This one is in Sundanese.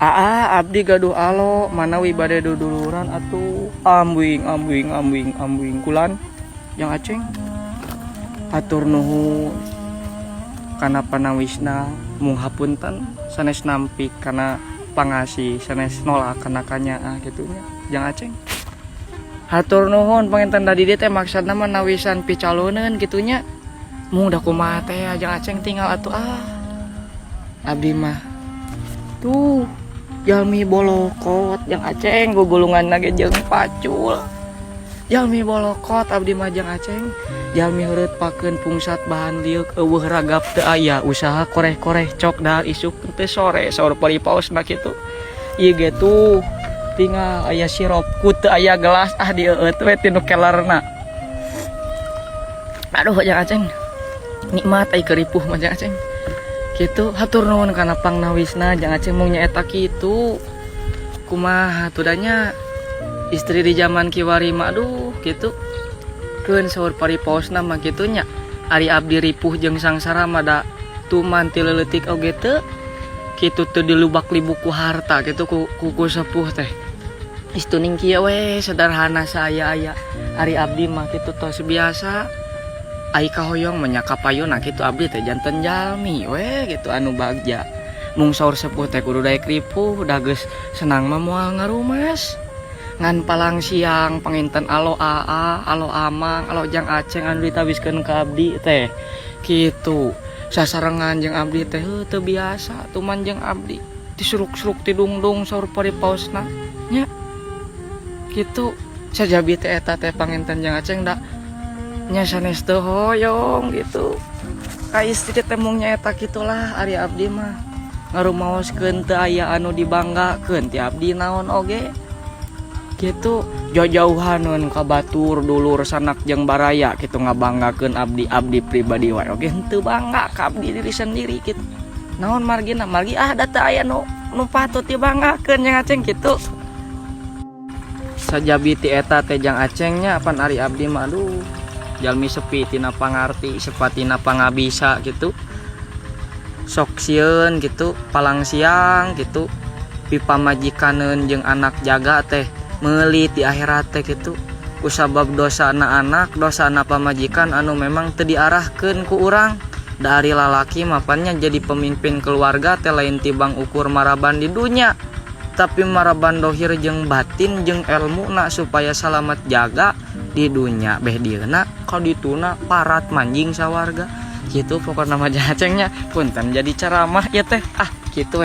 Aa, abdi gaduh alo, manawi bade duduluran atuh. Amwing amwing amwing amwing kulan Jang Aceng. Hatur nuhun kana panawisna, mung hapunten sanes nampik kana pangasih, sanes nolak kana kanyaah kitu nya, Jang Aceng. Hatur nuhun panginten da di dieu teh maksudna mah nawisan picaloneun kitu nya. Mung da kumaha teh, Jang Aceng, tinggal atuh ah. Abdi mah tuh jalmi bolokot, Jang Aceng, gugulungan ge jeung pacul. Jalmi bolokot abdi mah, Jang Aceng. Jalmi heureut pakeun pungsat bahan lieuk, euweuh ragap teu aya, usaha koreh-koreh cok dahar isuk teh sore, saur paripaosna kitu. Ieu ge tuh tinggal aya sirup ku teu aya gelas ah, dieueut we tinu kelerna. Aduh, Jang Aceng, nikmat ai keur ripuh mah, Jang Aceng. Kitu, hatur nuhun kana pangnawisna, Jang Aceng, mung nyaeta kitu. Kumaha atuh da nya, istri di zaman kiwari mah, aduh, kitu. Keun saur paripaosna mah kitu nya. Ari abdi ripuh jeung sangsara mah da tuman ti leutik oge teu kitu, teu dilubak-libuk ku harta kitu ku sepuh teh. Istuning kieu we sederhana saaya-aya. Ari abdi mah kitu tos biasa. Ai kahoyong mah nya kapayuna kitu, abdi teh janten jalmi we gitu anu bagja. Mung saur sepuh teh kudu daek ripuh, da geus senang mah moal ngarumas. Ngan palang siang panginten alo aa, alo amang, alo Jang Aceng anu ditawiskeun ka abdi teh kitu. Sasarengan jeung abdi teh heuh teu biasa tuman jeung abdi. Disuruk-suruk tidungdung saur paripaosna nya. Kitu sajabi teh eta teh panginten, Jang Aceng, da nya sanes teu hoyong gitu ka istri teh, mung nyaeta kitulah. Ari abdi mah ngarumaoskeun teu aya anu dibanggakeun ti abdi naon oge gitu, jauh-jauhan ka batur, dulur, sanak jeung baraya gitu ngabanggakeun abdi, abdi pribadi wae oge henteu bangga ka abdi diri sendiri gitu. Naon margina? Margi ah da teu aya nu nu patut dibanggakeun, Jang Aceng, kitu. Sajabi ti eta teh, Jang Aceng nya, pan ari abdi mah aduh jalmi sepi tina pangarti, sepatina pangabisa gitu, sok sieun gitu palang siang gitu pipamajikaneun jeung anak jaga teh meuli di akhirat teh gitu, kusabab dosana anak, dosana pamajikan anu memang teu diarahkeun ku urang. Dari lalaki mapannya jadi pemimpin keluarga teh lain tibang ukur maraban di dunya, tapi maraban dohir jeung batin jeung ilmu nak supaya salamat jaga di dunya beh dieuna kadituna parat manjing sawarga gitu. Pokokna mah, Jang Aceng nya, punten jadi ceramah ya teh ah gitu.